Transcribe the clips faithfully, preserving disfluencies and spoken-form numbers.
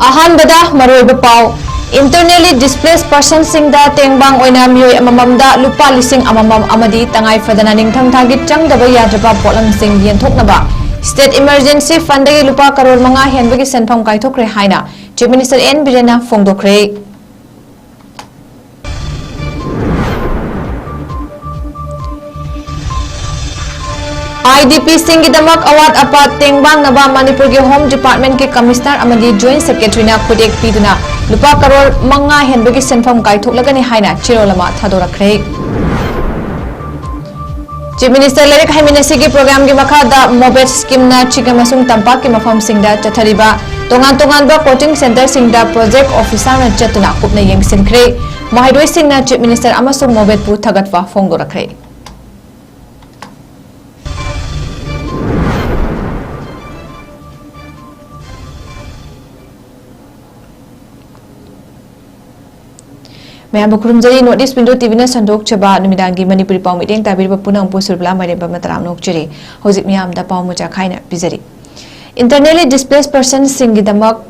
ꯑꯍꯥꯟꯕꯗ ꯃꯔꯨꯑꯣꯏꯕ ꯄꯥꯎ꯫ Internally displaced personꯁꯤꯡꯗ ꯇꯦꯡꯕꯥꯡ ꯑꯣꯏꯅ ꯃꯤꯑꯣꯏ ꯑꯃꯃꯝꯗ ꯂꯨꯄꯥ ꯂꯤꯁꯤꯡ ꯑꯃꯃꯝ ꯑꯃꯗꯤ ꯇꯉꯥꯏ ꯐꯗꯅ ꯅꯤꯡꯊꯝꯊꯥꯒꯤ ꯆꯪꯗꯕ ꯌꯥꯗ꯭ꯔꯕ ꯄꯣꯠꯂꯝꯁꯤꯡ ꯌꯦꯟꯊꯣꯛꯅꯕ State Emergency Fundꯗꯒꯤ ꯂꯨꯄꯥ ꯀꯔꯣꯔ ꯃꯉꯥ ꯍꯦꯟꯕꯒꯤ ꯁꯦꯟꯐꯝ ꯀꯥꯏꯊꯣꯛꯈ꯭ꯔꯦ ꯍꯥꯏꯅ Chief Minister N ꯕꯤꯔꯦꯟꯅ ꯐꯣꯡꯗꯣꯛꯈ꯭ꯔꯦ꯫ IDPꯁꯤꯡꯒꯤꯗꯃꯛ ꯑꯋꯥꯠ ꯑꯄꯥ ꯇꯦꯡꯕꯥꯡꯅꯕ ꯃꯅꯤꯄꯨꯔꯒꯤ Home Departmentꯀꯤ Commissioner ꯑꯃꯗꯤ Joint Secretaryꯅ ꯈꯨꯗꯦꯛ ꯄꯤꯗꯨꯅ ꯂꯨꯄꯥ ꯀꯔꯣꯔ ꯃꯉꯥ ꯍꯦꯟꯕꯒꯤ ꯁꯦꯟꯐꯝ ꯀꯥꯏꯊꯣꯛꯂꯒꯅꯤ ꯍꯥꯏꯅ ꯆꯦꯔꯣꯜ ꯑꯃ ꯊꯥꯗꯣꯔꯛꯈ꯭ꯔꯦ꯫ Chief Minister ꯂꯥꯏꯔꯤꯛ ꯍꯩꯃꯤꯟꯅꯁꯤꯒꯤ programꯒꯤ ꯃꯈꯥꯗ MOBET schemeꯅ ꯆꯤꯡ ꯑꯃꯁꯨꯡ ꯇꯝꯄꯥꯛꯀꯤ ꯃꯐꯝꯁꯤꯡꯗ ꯆꯠꯊꯔꯤꯕ ꯇꯣꯉꯥꯟ ꯇꯣꯉꯥꯟꯕ coaching centreꯁꯤꯡꯗ project officerꯅ ꯆꯠꯇꯨꯅ ꯀꯨꯞꯅ ꯌꯦꯡꯁꯤꯟꯈ꯭ꯔꯦ꯫ ꯃꯍꯩꯔꯣꯏꯁꯤꯡꯅ Chief Minister ꯑꯃꯁꯨꯡ MOBETꯄꯨ ꯊꯥꯒꯠꯄ ꯐꯣꯡꯗꯣꯔꯛꯈ꯭ꯔꯦ꯫ ꯃꯌꯥꯝꯕꯨ ꯈꯨꯔꯨꯝꯖꯔꯤ꯫ North East Window TVꯅ ꯁꯟꯗꯣꯛꯆꯕ ꯅꯨꯃꯤꯗꯥꯡꯒꯤ ꯃꯅꯤꯄꯨꯔꯤ ꯄꯥꯎ ꯃꯤꯠꯌꯦꯡ ꯇꯥꯕꯤꯔꯤꯕ ꯄꯨꯝꯅꯃꯛꯄꯨ ꯁꯨꯔꯕꯂꯥ ꯃꯥꯏꯔꯦꯝꯕ ꯃꯇꯔꯥꯝ ꯅꯣꯛꯆꯔꯤ꯫ ꯍꯧꯖꯤꯛ ꯃꯤꯌꯥꯝꯗ ꯄꯥꯎ ꯃꯆꯥ ꯈꯥꯏꯅ ꯄꯤꯖꯔꯤ꯫ Internally displaced personꯁꯤꯡꯒꯤꯗꯃꯛ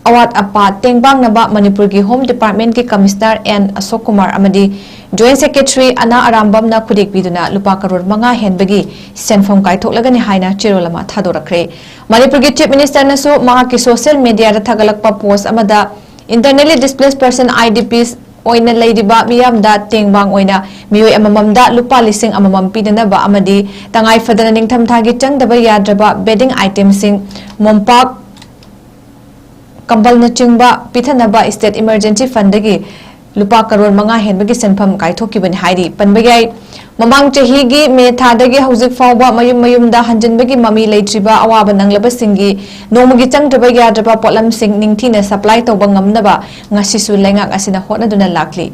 ꯑꯋꯥꯠ ꯑꯄꯥ ꯇꯦꯡꯕꯥꯡꯅꯕ ꯃꯅꯤꯄꯨꯔꯒꯤ Home Departmentꯀꯤ Commissioner N ꯑꯁꯣꯛ ꯀꯨꯃꯥꯔ ꯑꯃꯗꯤ Joint Secretary ꯑꯅꯥ ꯑꯔꯥꯝꯕꯝꯅ ꯈꯨꯗꯦꯛ ꯄꯤꯗꯨꯅ ꯂꯨꯄꯥ ꯀꯔꯣꯔ ꯃꯉꯥ ꯍꯦꯟꯕꯒꯤ ꯁꯦꯟꯐꯝ ꯀꯥꯏꯊꯣꯛꯂꯒꯅꯤ ꯍꯥꯏꯅ ꯆꯦꯔꯣꯜ ꯑꯃ ꯊꯥꯗꯣꯔꯛꯈ꯭ꯔꯦ꯫ ꯃꯅꯤꯄꯨꯔꯒꯤ Chief Ministerꯅꯁꯨ ꯃꯍꯥꯛꯀꯤ social mediaꯗ ꯊꯥꯒꯠꯂꯛꯄ post ꯑꯃꯗ Internally Displaced Person, IDPs, ꯑꯣꯏꯅ ꯂꯩꯔꯤꯕ ꯃꯤꯌꯥꯝꯗ ꯇꯦꯡꯕꯥꯡ ꯑꯣꯏꯅ ꯃꯤꯑꯣꯏ ꯑꯃꯃꯝꯗ ꯂꯨꯄꯥ ꯂꯤꯁꯤꯡ ꯑꯃꯃꯝ ꯄꯤꯅꯅꯕ ꯑꯃꯗꯤ ꯇꯉꯥꯏ ꯐꯗꯅ ꯅꯤꯡꯊꯝꯊꯥꯒꯤ ꯆꯪꯗꯕ ꯌꯥꯗ꯭ꯔꯕ bedding itemꯁꯤꯡ, ꯃꯣꯝꯄꯥꯛ, ꯀꯝꯕꯜꯅꯆꯤꯡꯕ ꯄꯤꯊꯅꯕ State Emergency Fundꯗꯒꯤ ꯂꯨꯄꯥ ꯀꯔꯣꯔ ꯃꯉꯥ ꯍꯦꯟꯕꯒꯤ ꯁꯦꯟꯐꯝ ꯀꯥꯏꯊꯣꯛꯈꯤꯕꯅꯤ ꯍꯥꯏꯔꯤ꯫ ꯄꯟꯕ ꯌꯥꯏ, ꯃꯃꯥꯡ ꯆꯍꯤꯒꯤ ꯃꯦ ꯊꯥꯗꯒꯤ ꯍꯧꯖꯤꯛ ꯐꯥꯎꯕ ꯃꯌꯨꯝ ꯃꯌꯨꯝꯗ ꯍꯟꯖꯤꯟꯕꯒꯤ ꯃꯃꯤ ꯂꯩꯇ꯭ꯔꯤꯕ ꯑꯋꯥꯕ ꯅꯪꯂꯕꯁꯤꯡꯒꯤ ꯅꯣꯡꯃꯒꯤ ꯆꯪꯗ꯭ꯔꯕ ꯌꯥꯗ꯭ꯔꯕ ꯄꯣꯠꯂꯝꯁꯤꯡ ꯅꯤꯡꯊꯤꯅ supply ꯇꯧꯕ ꯉꯝꯅꯕ ꯉꯁꯤꯁꯨ ꯂꯩꯉꯥꯛ ꯑꯁꯤꯅ ꯍꯣꯠꯅꯗꯨꯅ ꯂꯥꯛꯂꯤ꯫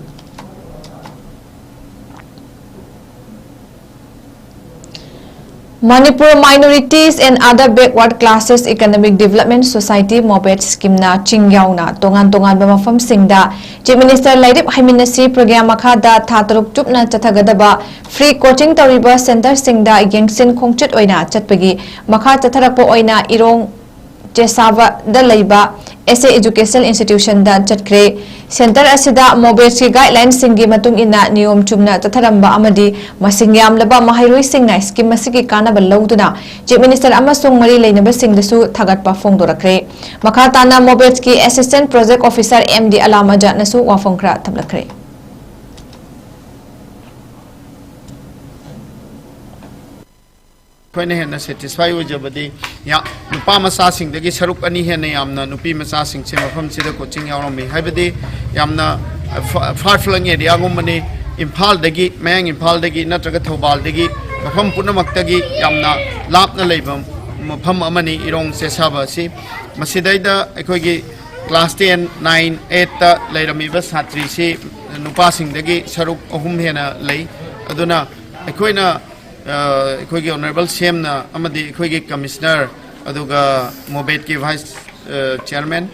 Manipur Minorities and Other Backward Classes Economic Development Society, MOBET schemeꯅ ꯆꯤꯡ ꯌꯥꯎꯅ ꯇꯣꯉꯥꯟ ꯇꯣꯉꯥꯟꯕ ꯃꯐꯝꯁꯤꯡꯗ Chief Minister ꯂꯥꯏꯔꯤꯛ ꯍꯩꯃꯤꯟꯅꯁꯤ program ꯃꯈꯥꯗ ꯊꯥ ꯇꯔꯨꯛ ꯆꯨꯞꯅ ꯆꯠꯊꯒꯗꯕ free coaching ꯇꯧꯔꯤꯕ centreꯁꯤꯡꯗ ꯌꯦꯡꯁꯤꯟ ꯈꯣꯡꯆꯠ ꯑꯣꯏꯅ ꯆꯠꯄꯒꯤ ꯃꯈꯥ ꯆꯠꯊꯔꯛꯄ ꯑꯣꯏꯅ ꯏꯔꯣꯡ ꯆꯦꯁꯥꯕꯗ ꯂꯩꯕ ꯑꯦꯁ ꯑꯦ ꯑꯦꯖꯨꯀꯦꯁꯅꯦꯜ ꯏꯟꯁꯇꯤꯇ꯭ꯌꯨꯁꯟꯗ ꯆꯠꯈ꯭ꯔꯦ꯫ ꯁꯦꯟꯇꯔ ꯑꯁꯤꯗ ꯃꯣꯕꯦꯠꯁꯀꯤ ꯒꯥꯏꯗꯂꯥꯏꯟꯁꯤꯡꯒꯤ ꯃꯇꯨꯡ ꯏꯟꯅ ꯅꯤꯌꯣꯝ ꯆꯨꯝꯅ ꯆꯠꯊꯔꯝꯕ ꯑꯃꯗꯤ ꯃꯁꯤꯡ ꯌꯥꯝꯂꯕ ꯃꯍꯩꯔꯣꯏꯁꯤꯡꯅ ꯁ꯭ꯀꯤꯝ ꯑꯁꯤꯒꯤ ꯀꯥꯟꯅꯕ ꯂꯧꯗꯨꯅ ꯆꯤꯐ ꯃꯤꯅꯤꯁꯇꯔ ꯑꯃꯁꯨꯡ ꯃꯔꯤ ꯂꯩꯅꯕꯁꯤꯡꯗꯁꯨ ꯊꯥꯒꯠꯄ ꯐꯣꯡꯗꯣꯔꯛꯈ꯭ꯔꯦ꯫ ꯃꯈꯥ ꯇꯥꯅ ꯃꯣꯕꯦꯠꯁꯀꯤ assistant project officer M D Alam ꯑꯖꯥꯠꯅꯁꯨ ꯋꯥꯐꯝ ꯈꯔ ꯊꯝꯂꯛꯈ꯭ꯔꯦ꯫ ꯑꯩꯈꯣꯏꯅ ꯍꯦꯟꯅ ꯁꯦꯇꯤꯁꯐꯥꯏ ꯑꯣꯏꯖꯕꯗꯤ ꯌꯥ-, ꯅꯨꯄꯥ ꯃꯆꯥꯁꯤꯡꯗꯒꯤ ꯁꯔꯨꯛ ꯑꯅꯤ ꯍꯦꯟꯅ ꯌꯥꯝꯅ ꯅꯨꯄꯤ ꯃꯆꯥꯁꯤꯡꯁꯦ ꯃꯐꯝꯁꯤꯗ ꯀꯣꯆꯤꯡ ꯌꯥꯎꯔꯝꯃꯤ꯫ ꯍꯥꯏꯕꯗꯤ ꯌꯥꯝꯅ ꯐ-, far flung areaꯒꯨꯝꯕꯅꯤ꯫ ꯏꯝꯐꯥꯜꯗꯒꯤ, ꯃꯌꯥꯡ ꯏꯝꯐꯥꯜꯗꯒꯤ ꯅꯠꯇ꯭ꯔꯒ ꯊꯧꯕꯥꯜꯗꯒꯤ, ꯃꯐꯝ ꯄꯨꯝꯅꯃꯛꯇꯒꯤ ꯌꯥꯝꯅ ꯂꯥꯞꯅ ꯂꯩꯕ ꯃꯐꯝ ꯑꯃꯅꯤ ꯏꯔꯣꯡ ꯆꯦꯁꯥꯕ ꯑꯁꯤ꯫ ꯃꯁꯤꯗꯩꯗ ꯑꯩꯈꯣꯏꯒꯤ class ten, nine, eightꯇ ꯂꯩꯔꯝꯃꯤꯕ ꯁꯥꯇ꯭ꯔꯤꯁꯤ ꯅꯨꯄꯥꯁꯤꯡꯗꯒꯤ ꯁꯔꯨꯛ ꯑꯍꯨꯝ ꯍꯦꯟꯅ ꯂꯩ꯫ ꯑꯗꯨꯅ ꯑꯩꯈꯣꯏꯅ ꯑ, ꯑꯩꯈꯣꯏꯒꯤ ꯑꯣꯅꯔꯦꯕꯜ ꯁꯤ ꯑꯦꯝꯅ ꯑꯃꯗꯤ ꯑꯩꯈꯣꯏꯒꯤ ꯀꯃꯤꯁꯅꯔ, ꯑꯗꯨꯒ ꯃꯣꯕꯦꯠꯀꯤ ꯚꯥꯏꯁ, ꯑ, ꯆꯤꯌꯔꯃꯦꯟ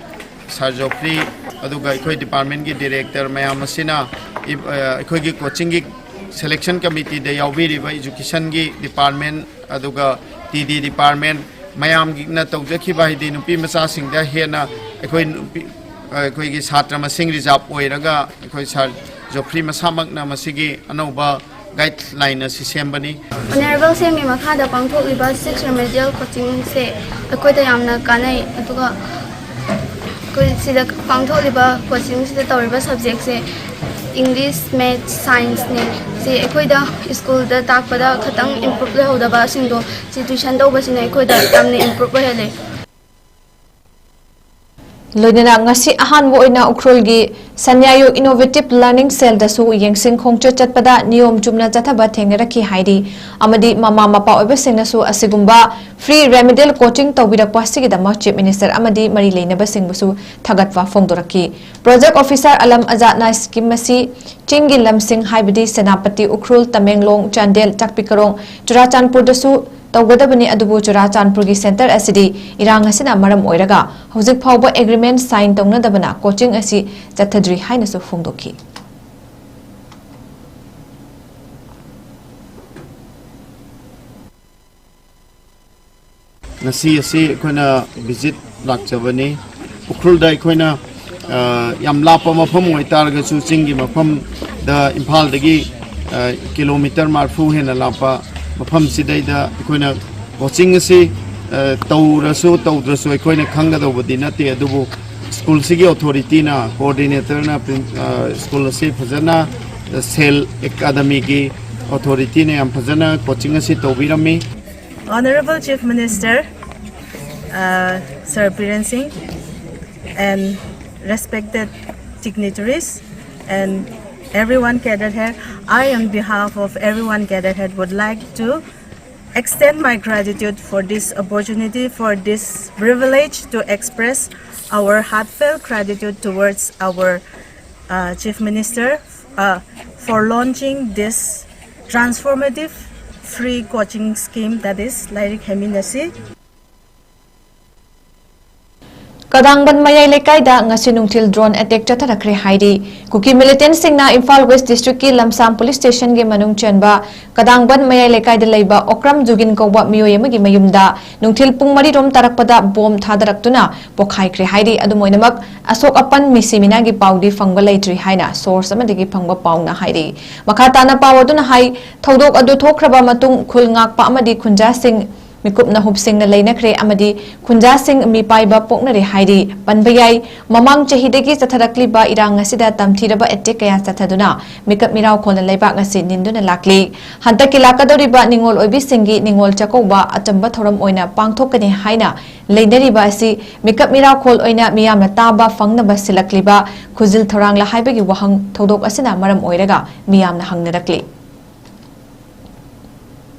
ꯁꯥꯔ ꯖꯣꯐ꯭ꯔꯤ, ꯑꯗꯨꯒ ꯑꯩꯈꯣꯏ ꯗꯤꯄꯥꯔꯠꯃꯦꯟꯒꯤ ꯗꯤꯔꯦꯛꯇꯔ ꯃꯌꯥꯝ ꯑꯁꯤꯅ ꯏ-, ꯑ, ꯑꯩꯈꯣꯏꯒꯤ ꯀꯣꯆꯤꯡꯒꯤ ꯁꯦꯂꯦꯛꯁꯟ ꯀꯃꯤꯇꯤꯗ ꯌꯥꯎꯕꯤꯔꯤꯕ ꯏꯖꯨꯀꯦꯁꯟꯒꯤ ꯗꯤꯄꯥꯔꯠꯃꯦꯟ, ꯑꯗꯨꯒ ꯇꯤ ꯗꯤ ꯗꯤꯄꯥꯔꯠꯃꯦꯟ ꯃꯌꯥꯝꯒꯤꯅ ꯇꯧꯖꯈꯤꯕ, ꯍꯥꯏꯗꯤ ꯅꯨꯄꯤ ꯃꯆꯥꯁꯤꯡꯗ ꯍꯦꯟꯅ ꯑꯩꯈꯣꯏ ꯅꯨꯄꯤ, ꯑꯩꯈꯣꯏꯒꯤ ꯁꯥꯇ꯭ꯔ ꯃꯁꯤꯡ ꯔꯤꯖꯥꯕ ꯑꯣꯏꯔꯒ ꯑꯩꯈꯣꯏ ꯁꯥꯔ ꯖꯣꯐ꯭ꯔꯤ ꯃꯁꯥꯃꯛꯅ ꯃꯁꯤꯒꯤ ꯑꯅꯧꯕ ꯒꯥꯏꯗꯂꯥꯏꯟ ꯑꯁꯤ ꯁꯦꯝꯕꯅꯤ꯫ ꯑꯣꯅꯔꯦꯕꯜ ꯁꯤ ꯑꯦꯝꯒꯤ ꯃꯈꯥꯗ ꯄꯥꯡꯊꯣꯛꯂꯤꯕ six remedial coachingꯁꯦ ꯑꯩꯈꯣꯏꯗ ꯌꯥꯝꯅ ꯀꯥꯟꯅꯩ꯫ ꯑꯗꯨꯒ ꯑꯩꯈꯣꯏ ꯁꯤꯗ ꯄꯥꯡꯊꯣꯛꯂꯤꯕ ꯀꯣꯆꯤꯡꯁꯤꯗ ꯇꯧꯔꯤꯕ ꯁꯕꯖꯦꯛꯁꯦ English, Maths, Scienceꯅꯤ꯫ ꯁꯤ ꯑꯩꯈꯣꯏꯗ ꯁ꯭ꯀꯨꯜꯗ ꯇꯥꯛꯄꯗ ꯈꯇꯪ ꯏꯝꯄ꯭ꯔꯨꯞ ꯂꯩꯍꯧꯗꯕꯁꯤꯡꯗꯣ ꯁꯤ ꯇ꯭ꯋꯤꯁꯟ ꯇꯧꯕꯁꯤꯅ ꯑꯩꯈꯣꯏꯗ ꯌꯥꯝꯅ ꯏꯝꯄ꯭ꯔꯨꯞ ꯑꯣꯏꯍꯜꯂꯦ꯫ ꯂꯣꯏꯅꯅ ꯉꯁꯤ ꯑꯍꯥꯟꯕ ꯑꯣꯏꯅ ꯎꯈ꯭ꯔꯨꯜꯒꯤ ꯁꯟꯌꯥꯌꯨ ꯏꯅꯣꯚꯦꯇꯤꯚ ꯂꯔꯅꯤꯡ ꯁꯦꯜꯗꯁꯨ ꯌꯦꯡꯁꯤꯟ ꯈꯣꯡꯆꯠ ꯆꯠꯄꯗ ꯅꯤꯌꯣꯝ ꯆꯨꯝꯅ ꯆꯠꯊꯕ ꯊꯦꯡꯅꯔꯛꯈꯤ ꯍꯥꯏꯔꯤ ꯑꯃꯗꯤ ꯃꯃꯥ ꯃꯄꯥ ꯑꯣꯏꯕꯁꯤꯡꯅꯁꯨ ꯑꯁꯤꯒꯨꯝꯕ ꯐ꯭ꯔꯤ ꯔꯦꯃꯤꯗꯤꯌꯦꯜ ꯀꯣꯆꯤꯡ ꯇꯧꯕꯤꯔꯛꯄ ꯑꯁꯤꯒꯤꯗꯃꯛ ꯆꯤꯐ ꯃꯤꯅꯤꯁꯇꯔ ꯑꯃꯗꯤ ꯃꯔꯤ ꯂꯩꯅꯕꯁꯤꯡꯕꯨꯁꯨ ꯊꯥꯒꯠꯄ ꯐꯣꯡꯗꯣꯔꯛꯈꯤ꯫ ꯄ꯭ꯔꯣꯖꯦꯛ ꯑꯣꯐꯤꯁꯥꯔ ꯑꯂꯝ ꯑꯖꯥꯠꯅ ꯁ꯭ꯀꯤꯝ ꯑꯁꯤ ꯆꯤꯡꯒꯤ ꯂꯝꯁꯤꯡ ꯍꯥꯏꯕꯗꯤ ꯁꯦꯅꯥꯄꯇꯤ, ꯎꯈ꯭ꯔꯨꯜ, ꯇꯃꯦꯡꯂꯣꯡ, ꯆꯥꯟꯗꯦꯜ, ꯇꯥꯛꯄꯤ ꯀꯥꯔꯣꯡ, ꯆꯨꯔꯥꯆꯥꯟꯄꯨꯔꯗꯁꯨ ꯇꯧꯒꯗꯕꯅꯤ, ꯑꯗꯨꯕꯨ ꯆꯨꯔꯥꯆꯥꯟꯄꯨꯔꯒꯤ ꯁꯦꯟꯇꯔ ꯑꯁꯤꯗꯤ ꯏꯔꯥꯡ ꯑꯁꯤꯅ ꯃꯔꯝ ꯑꯣꯏꯔꯒ ꯍꯧꯖꯤꯛ ꯐꯥꯎꯕ ꯑꯦꯒ꯭ꯔꯤꯃꯦꯟ ꯁꯥꯏꯟ ꯇꯧꯅꯗꯕꯅ ꯀꯣꯆꯤꯡ ꯑꯁꯤ ꯆꯠꯊꯗ꯭ꯔꯤ ꯍꯥꯏꯅꯁꯨ ꯐꯣꯡꯗꯣꯛꯈꯤ꯫ ꯉꯁꯤ ꯑꯁꯤ ꯑꯩꯈꯣꯏꯅ ꯚꯤꯖꯤꯠ ꯂꯥꯛꯆꯕꯅꯤ꯫ ꯎꯈ꯭ꯔꯨꯜꯗ ꯑꯩꯈꯣꯏꯅ, ꯑ, ꯌꯥꯝ ꯂꯥꯞꯄ ꯃꯐꯝ ꯑꯣꯏꯇꯥꯔꯒꯁꯨ, ꯆꯤꯡꯒꯤ ꯃꯐꯝꯗ, ꯏꯝꯐꯥꯜꯗꯒꯤ, ꯑ, ꯀꯤꯂꯣꯃꯤꯇꯔ ꯃꯔꯤꯐꯨ ꯍꯦꯟꯅ ꯂꯥꯞꯄ ꯃꯐꯝꯁꯤꯗꯩꯗ ꯑꯩꯈꯣꯏꯅ ꯀꯣꯆꯤꯡ ꯑꯁꯤ, ꯑ, ꯇꯧꯔꯁꯨ ꯇꯧꯗ꯭ꯔꯁꯨ ꯑꯩꯈꯣꯏꯅ ꯈꯪꯒꯗꯧꯕꯗꯤ ꯅꯠꯇꯦ, ꯑꯗꯨꯕꯨ ꯁ꯭ꯀꯨꯜꯁꯤꯒꯤ ꯑꯣꯊꯣꯔꯤꯇꯤꯅ, ꯀꯣꯑꯣꯔꯗꯤꯅꯦꯇꯔꯅ ꯄ꯭ꯔꯤꯟ-, ꯑ, ꯁ꯭ꯀꯨꯜ ꯑꯁꯤ ꯐꯖꯅ, ꯑ, ꯁꯦꯜ ꯑꯦꯀꯥꯗꯃꯤꯒꯤ ꯑꯣꯊꯣꯔꯤꯇꯤꯅ ꯌꯥꯝ ꯐꯖꯅ ꯀꯣꯆꯤꯡ ꯑꯁꯤ ꯇꯧꯕꯤꯔꯝꯃꯤ꯫ Honorable Chief Minister, uh, Sir Biren Singh, and respected dignitaries and everyone gathered here, I, on behalf of everyone gathered here, would like to extend my gratitude for this opportunity, for this privilege to express our heartfelt gratitude towards our, uh, Chief Minister, uh, for launching this transformative free coaching scheme, that is Lairik Heminasi. ꯀꯗꯥꯡꯕꯟ ꯃꯌꯥꯏ ꯂꯩꯀꯥꯏꯗ ꯉꯁꯤ ꯅꯨꯡꯊꯤꯜ drone attack ꯆꯠꯊꯔꯛꯈ꯭ꯔꯦ ꯍꯥꯏꯔꯤ꯫ ꯀꯨꯀꯤ ꯃꯤꯂꯤꯇꯦꯟꯠꯁꯤꯡꯅ Imphal west ꯗꯤꯁꯇ꯭ꯔꯤꯛꯀꯤ ꯂꯝꯁꯥꯝ police ꯁ꯭ꯇꯦꯁꯟꯒꯤ ꯃꯅꯨꯡ ꯆꯟꯕ ꯀꯗꯥꯡꯕꯟ ꯃꯌꯥꯏ ꯂꯩꯀꯥꯏꯗ ꯂꯩꯕ ꯑꯣꯀ꯭ꯔꯝ ꯖꯨꯒꯤꯟ ꯀꯧꯕ ꯃꯤꯑꯣꯏ ꯑꯃꯒꯤ ꯃꯌꯨꯝꯗ ꯅꯨꯡꯊꯤꯜ ꯄꯨꯡ ꯃꯔꯤ ꯔꯣꯝ ꯇꯥꯔꯛꯄꯗ ꯕꯣꯝ ꯊꯥꯗꯔꯛꯇꯨꯅ ꯄꯣꯈꯥꯏꯈ꯭ꯔꯦ ꯍꯥꯏꯔꯤ꯫ ꯑꯗꯨꯝ ꯑꯣꯏꯅꯃꯛ, ꯑꯁꯣꯛ ꯑꯄꯟ ꯃꯤꯁꯤ ꯃꯤꯅꯥꯒꯤ ꯄꯥꯎꯗꯤ ꯐꯪꯕ ꯂꯩꯇ꯭ꯔꯤ ꯍꯥꯏꯅ ꯁꯣꯔꯁ ꯑꯃꯗꯒꯤ ꯐꯪꯕ ꯄꯥꯎꯅ ꯍꯥꯏꯔꯤ꯫ ꯃꯈꯥ ꯇꯥꯅ ꯄꯥꯎ ꯑꯗꯨꯅ ꯍꯥꯏ, ꯊꯧꯗꯣꯛ ꯑꯗꯨ ꯊꯣꯛꯈ꯭ꯔꯕ ꯃꯇꯨꯡ ꯈꯨꯜ ꯉꯥꯛꯄ ꯑꯃꯗꯤ ꯈꯨꯟꯖꯥꯁꯤꯡ ꯃꯤꯀꯨꯞ ꯅꯍꯨꯞꯁꯤꯡꯅ ꯂꯩꯅꯈ꯭ꯔꯦ ꯑꯃꯗꯤ ꯈꯨꯟꯖꯥꯁꯤꯡ ꯃꯤꯄꯥꯏꯕ ꯄꯣꯛꯅꯔꯦ ꯍꯥꯏꯔꯤ꯫ ꯄꯟꯕ ꯌꯥꯏ, ꯃꯃꯥꯡ ꯆꯍꯤꯗꯒꯤ ꯆꯠꯊꯔꯛꯂꯤꯕ ꯏꯔꯥꯡ ꯑꯁꯤꯗ ꯇꯝꯊꯤꯔꯕ ꯑꯦꯇꯦꯛ ꯀꯌꯥ ꯆꯠꯊꯗꯨꯅ ꯃꯤꯀꯞ ꯃꯤꯔꯥꯎ ꯈꯣꯜꯅ ꯂꯩꯕꯥꯛ ꯑꯁꯤ ꯅꯤꯟꯗꯨꯅ ꯂꯥꯛꯂꯤ꯫ ꯍꯟꯗꯛꯀꯤ ꯂꯥꯛꯀꯗꯧꯔꯤꯕ ꯅꯤꯉꯣꯜ ꯑꯣꯏꯕꯤꯁꯤꯡꯒꯤ ꯅꯤꯉꯣꯜ ꯆꯥꯛꯀꯧꯕ ꯑꯆꯝꯕ ꯊꯧꯔꯝ ꯑꯣꯏꯅ ꯄꯥꯡꯊꯣꯛꯀꯅꯤ ꯍꯥꯏꯅ ꯂꯩꯅꯔꯤꯕ ꯑꯁꯤ ꯃꯤꯀꯞ ꯃꯤꯔꯥꯎ ꯈꯣꯜ ꯑꯣꯏꯅ ꯃꯤꯌꯥꯝꯅ ꯇꯥꯕ ꯐꯪꯅꯕ ꯁꯤꯜꯂꯛꯂꯤꯕ ꯈꯨꯖꯤꯜ ꯊꯧꯔꯥꯡꯂ ꯍꯥꯏꯕꯒꯤ ꯋꯥꯍꯪ ꯊꯧꯗꯣꯛ ꯑꯁꯤꯅ ꯃꯔꯝ ꯑꯣꯏꯔꯒ ꯃꯤꯌꯥꯝꯅ ꯍꯪꯅꯔꯛꯂꯤ꯫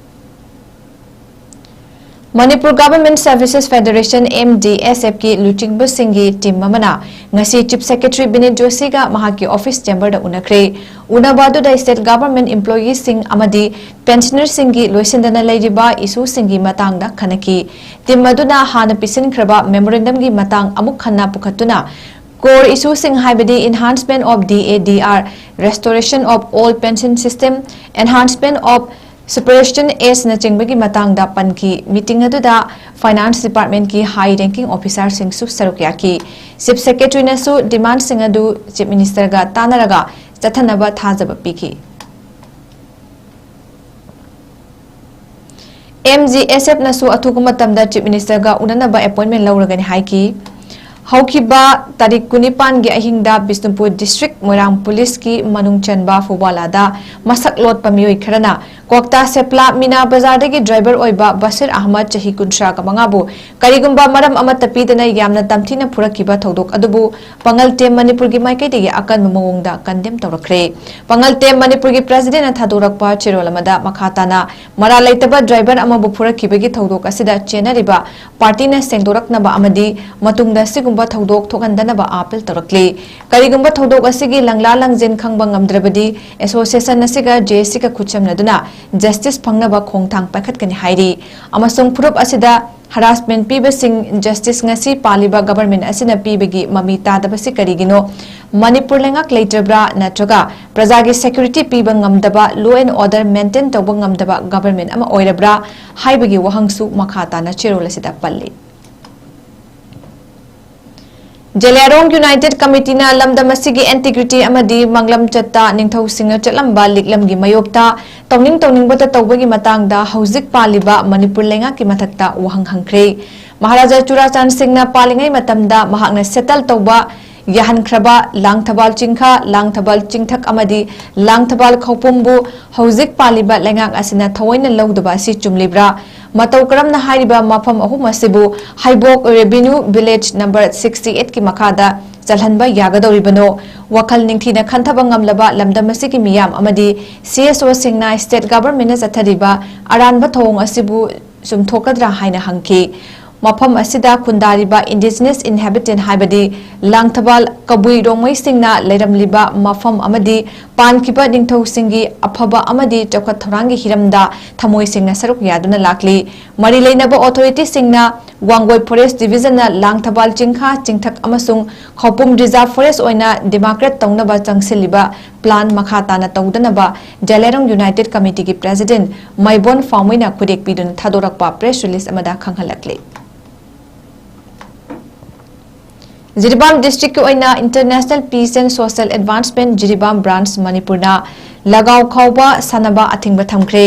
Manipur government services federation, M D S F ꯀꯤ ꯂꯨꯆꯤꯡꯕꯁꯤꯡꯒꯤ ꯇꯤꯝ ꯑꯃꯅ ꯉꯁꯤ ꯆꯤꯐ ꯁꯦꯀ꯭ꯔꯦꯇꯔꯤ ꯕꯤꯅꯤꯠ ꯖꯣꯁꯤꯒ ꯃꯍꯥꯛꯀꯤ ꯑꯣꯐꯤꯁ ꯆꯦꯝꯕꯔꯗ ꯎꯅꯈ꯭ꯔꯦ꯫ ꯎꯅꯕ ꯑꯗꯨꯗ ꯁ꯭ꯇꯦꯠ ꯒꯚꯔꯟꯃꯦꯟꯠ ꯏꯝꯄ꯭ꯂꯣꯌꯤꯁꯤꯡ ꯑꯃꯗꯤ ꯄꯦꯟꯁꯅꯔꯁꯤꯡꯒꯤ ꯂꯣꯏꯁꯤꯟꯗꯅ ꯂꯩꯔꯤꯕ ꯏꯁꯨꯁꯤꯡꯒꯤ ꯃꯇꯥꯡꯗ ꯈꯟꯅꯈꯤ꯫ ꯇꯤꯝ ꯑꯗꯨꯅ ꯍꯥꯟꯅ ꯄꯤꯁꯤꯟꯈ꯭ꯔꯕ ꯃꯦꯃꯣꯔꯦꯟꯗꯝꯒꯤ ꯃꯇꯥꯡ ꯑꯃꯨꯛ ꯍꯟꯅ ꯄꯨꯈꯠꯇꯨꯅ, ꯀꯣꯔ ꯏꯁꯨꯁꯤꯡ ꯍꯥꯏꯕꯗꯤ enhancement of D A D R, restoration of old pension system, enhancement of Superannuation S ꯅꯆꯤꯡꯕꯒꯤ ꯃꯇꯥꯡꯗ ꯄꯟꯈꯤ꯫ Meeting ꯑꯗꯨꯗ Finance Department ꯀꯤ high ranking officer ꯁꯤꯡꯁꯨ ꯁꯔꯨꯛ ꯌꯥꯈꯤ꯫ Chief Secretary ꯅꯁꯨ demand ꯁꯤꯡ ꯑꯗꯨ Chief Minister ꯒ ꯇꯥꯟꯅꯔꯒ ꯆꯠꯊꯅꯕ ꯊꯥꯖꯕ ꯄꯤꯈꯤ꯫ M G S F ꯅꯁꯨ ꯑꯊꯨꯕ ꯃꯇꯝꯗ Chief Minister ꯒ ꯎꯅꯅꯕ appointment ꯂꯧꯔꯒꯅꯤ ꯍꯥꯏꯈꯤ꯫ ꯍꯧꯈꯤꯕ ꯇꯥꯔꯤꯛ ꯀꯨꯟꯅꯤꯄꯥꯟꯒꯤ ꯑꯍꯤꯡꯗ ꯕꯤꯁꯅꯨꯄꯨꯔ district ꯃꯣꯏꯔꯥꯡ police ꯀꯤ ꯃꯅꯨꯡ ꯆꯟꯕ ꯐꯨꯕꯥꯂꯥꯗ ꯃꯁꯛ ꯂꯣꯠꯄ ꯃꯤꯑꯣꯏ ꯈꯔꯅ ꯀ꯭ꯋꯥꯛꯇꯥ ꯁꯦꯄ꯭ꯂꯥ ꯃꯤꯅꯥ ꯕꯖꯥꯔꯗꯒꯤ driver ꯑꯣꯏꯕ ꯕꯁꯤꯔ ꯑꯍꯃꯗ, ꯆꯍꯤ ꯀꯨꯟꯊ꯭ꯔꯥꯒ ꯃꯉꯥꯕꯨ ꯀꯔꯤꯒꯨꯝꯕ ꯃꯔꯝ ꯑꯃꯠꯇ ꯄꯤꯗꯅ ꯌꯥꯝꯅ ꯇꯝꯊꯤꯅ ꯐꯨꯔꯛꯈꯤꯕ ꯊꯧꯗꯣꯛ ꯑꯗꯨꯕꯨ ꯄꯥꯉꯜ ꯇꯦꯝ ꯃꯅꯤꯄꯨꯔꯒꯤ ꯃꯥꯏꯀꯩꯗꯒꯤ ꯑꯀꯟꯕ ꯃꯑꯣꯡꯗ condemn ꯇꯧꯔꯛꯈ꯭ꯔꯦ꯫ ꯄꯥꯉꯜ ꯇꯦꯝ ꯃꯅꯤꯄꯨꯔꯒꯤ president ꯅ ꯊꯥꯗꯣꯔꯛꯄ ꯆꯦꯔꯣꯜ ꯑꯃꯗ ꯃꯈꯥ ꯇꯥꯅ ꯃꯔꯥꯜ ꯂꯩꯇꯕ driver ꯑꯃꯕꯨ ꯐꯨꯔꯛꯈꯤꯕꯒꯤ ꯊꯧꯗꯣꯛ ꯑꯁꯤꯗ ꯆꯦꯟꯅꯔꯤꯕ party ꯅ ꯁꯦꯡꯗꯣꯔꯛꯅꯕ ꯑꯃꯗꯤ ꯃꯇꯨꯡꯗ ꯁꯤꯒꯨꯝꯕ ꯊꯧꯗꯣꯛ ꯊꯣꯛꯍꯟꯗꯅꯕ appeal ꯇꯧꯔꯛꯂꯤ꯫ ꯀꯔꯤꯒꯨꯝꯕ ꯊꯧꯗꯣꯛ ꯑꯁꯤꯒꯤ ꯂꯪꯂꯥ ꯂꯪꯖꯦꯟ ꯈꯪꯕ ꯉꯝꯗ꯭ꯔꯕꯗꯤ association ꯑꯁꯤꯒ J A C ꯒ ꯈꯨꯠꯁꯝꯅꯗꯨꯅ justice ꯐꯪꯅꯕ ꯈꯣꯡꯊꯥꯡ ꯄꯥꯏꯈꯠꯀꯅꯤ ꯍꯥꯏꯔꯤ꯫ ꯑꯃꯁꯨꯡ ꯐꯨꯔꯨꯞ ꯑꯁꯤꯗ harassment ꯄꯤꯕꯁꯤꯡ justice ꯉꯁꯤ ꯄꯥꯜꯂꯤꯕ government ꯑꯁꯤꯅ ꯄꯤꯕꯒꯤ ꯃꯃꯤ ꯇꯥꯗꯕꯁꯤ ꯀꯔꯤꯒꯤꯅꯣ? ꯃꯅꯤꯄꯨꯔ ꯂꯩꯉꯥꯛ ꯂꯩꯇ꯭ꯔꯕ꯭ꯔꯥ ꯅꯠꯇ꯭ꯔꯒ ꯄ꯭ꯔꯖꯥꯒꯤ security ꯄꯤꯕ ꯉꯝꯗꯕ, law and order maintain ꯇꯧꯕ ꯉꯝꯗꯕ government ꯑꯃ ꯑꯣꯏꯔꯕ꯭ꯔꯥ ꯍꯥꯏꯕꯒꯤ ꯋꯥꯍꯪꯁꯨ ꯃꯈꯥ ꯇꯥꯅ ꯆꯦꯔꯣꯜ ꯑꯁꯤꯗ ꯄꯜꯂꯤ꯫ ꯖꯦꯂꯤꯌꯥꯡꯔꯣꯡ United Committee ꯅ ꯂꯝꯗꯝ ꯑꯁꯤꯒꯤ integrity ꯑꯃꯗꯤ ꯃꯥꯡꯂꯝ ꯆꯠꯇ ꯅꯤꯡꯊꯧꯁꯤꯡꯅ ꯆꯠꯂꯝꯕ ꯂꯤꯛꯂꯝꯒꯤ ꯃꯥꯌꯣꯛꯇ ꯇꯧꯅꯤꯡ ꯇꯧꯅꯤꯡꯕꯇ ꯇꯧꯕꯒꯤ ꯃꯇꯥꯡꯗ ꯍꯧꯖꯤꯛ ꯄꯥꯜꯂꯤꯕ ꯃꯅꯤꯄꯨꯔ ꯂꯩꯉꯥꯛꯀꯤ ꯃꯊꯛꯇ ꯋꯥꯍꯪ ꯍꯪꯈ꯭ꯔꯦ꯫ ꯃꯍꯥꯔꯥꯖꯥ ꯆꯨꯔꯥꯆꯥꯟ ꯁꯤꯡꯅ ꯄꯥꯜꯂꯤꯉꯩ ꯃꯇꯝꯗ ꯃꯍꯥꯛꯅ settle ꯇꯧꯕ ꯌꯥꯍꯟꯈ꯭ꯔꯕ ꯂꯥꯡꯊꯕꯥꯜ ꯆꯤꯡꯈ, ꯂꯥꯡꯊꯕꯥꯜ ꯆꯤꯡꯊꯛ ꯑꯃꯗꯤ ꯂꯥꯡꯊꯕꯥꯜ ꯈꯧꯄꯨꯝꯕꯨ ꯍꯧꯖꯤꯛ ꯄꯥꯜꯂꯤꯕ ꯂꯩꯉꯥꯛ ꯑꯁꯤꯅ ꯊꯑꯣꯏꯅ ꯂꯧꯗꯕ ꯑꯁꯤ ꯆꯨꯝꯂꯤꯕ꯭ꯔꯥ? ꯃꯇꯧ ꯀꯔꯝꯅ ꯍꯥꯏꯔꯤꯕ ꯃꯐꯝ ꯑꯍꯨꯝ ꯑꯁꯤꯕꯨ ꯍꯩꯕꯣꯛ Revenue Village number sixty eight ꯀꯤ ꯃꯈꯥꯗ ꯆꯜꯍꯟꯕ ꯌꯥꯒꯗꯧꯔꯤꯕꯅꯣ? ꯋꯥꯈꯜ ꯅꯤꯡꯊꯤꯅ ꯈꯟꯊꯕ ꯉꯝꯂꯕ ꯂꯝꯗꯝ ꯑꯁꯤꯒꯤ ꯃꯤꯌꯥꯝ ꯑꯃꯗꯤ C S O ꯁꯤꯡꯅ state government ꯅ ꯆꯠꯊꯔꯤꯕ ꯑꯔꯥꯟꯕ ꯊꯧꯑꯣꯡ ꯑꯁꯤꯕꯨ ꯆꯨꯝꯊꯣꯛꯀꯗ꯭ꯔꯥ ꯍꯥꯏꯅ ꯍꯪꯈꯤ꯫ ꯃꯐꯝ ꯑꯁꯤꯗ ꯈꯨꯟꯗꯥꯔꯤꯕ indigenous inhabitant ꯍꯥꯏꯕꯗꯤ ꯂꯥꯡꯊꯕꯥꯜ ꯀꯕꯨꯏ ꯔꯣꯡꯃꯩꯁꯤꯡꯅ ꯂꯩꯔꯝꯂꯤꯕ ꯃꯐꯝ ꯑꯃꯗꯤ ꯄꯥꯟꯈꯤꯕ ꯅꯤꯡꯊꯧꯁꯤꯡꯒꯤ ꯑꯐꯕ ꯑꯃꯗꯤ ꯆꯥꯎꯈꯠ ꯊꯧꯔꯥꯡꯒꯤ ꯍꯤꯔꯝꯗ ꯊꯃꯣꯏ ꯁꯦꯡꯅ ꯁꯔꯨꯛ ꯌꯥꯗꯨꯅ ꯂꯥꯛꯂꯤ꯫ ꯃꯔꯤ ꯂꯩꯅꯕ authority ꯁꯤꯡꯅ ꯋꯥꯡꯒꯣꯏ forest division ꯅ ꯂꯥꯡꯊꯕꯥꯜ ꯆꯤꯡꯈꯥ ꯆꯤꯡꯊꯛ ꯑꯃꯁꯨꯡ ꯈꯧꯄꯨꯝ reserve forest ꯑꯣꯏꯅ demarcate ꯇꯧꯅꯕ ꯆꯪꯁꯤꯜꯂꯤꯕ plan ꯃꯈꯥ ꯇꯥꯅ ꯇꯧꯗꯅꯕ ꯖꯦꯂꯦꯔꯣꯡ United Committee ꯒꯤ president ꯃꯥꯏꯕꯣꯟ ꯐꯥꯎꯃꯩꯅ ꯈꯨꯗꯦꯛ ꯄꯤꯗꯨꯅ ꯊꯥꯗꯣꯔꯛꯄ press release ꯑꯃꯗ ꯈꯪꯍꯜꯂꯛꯂꯤ꯫ ꯖꯤꯔꯤꯕꯥꯝ district ꯀꯤ ꯑꯣꯏꯅ International Peace and Social Advancement Jiribam branch ꯃꯅꯤꯄꯨꯔꯅ ꯂꯒꯥꯎ ꯈꯥꯎꯕ ꯁꯥꯟꯅꯕ ꯑꯊꯤꯡꯕ ꯊꯝꯈ꯭ꯔꯦ꯫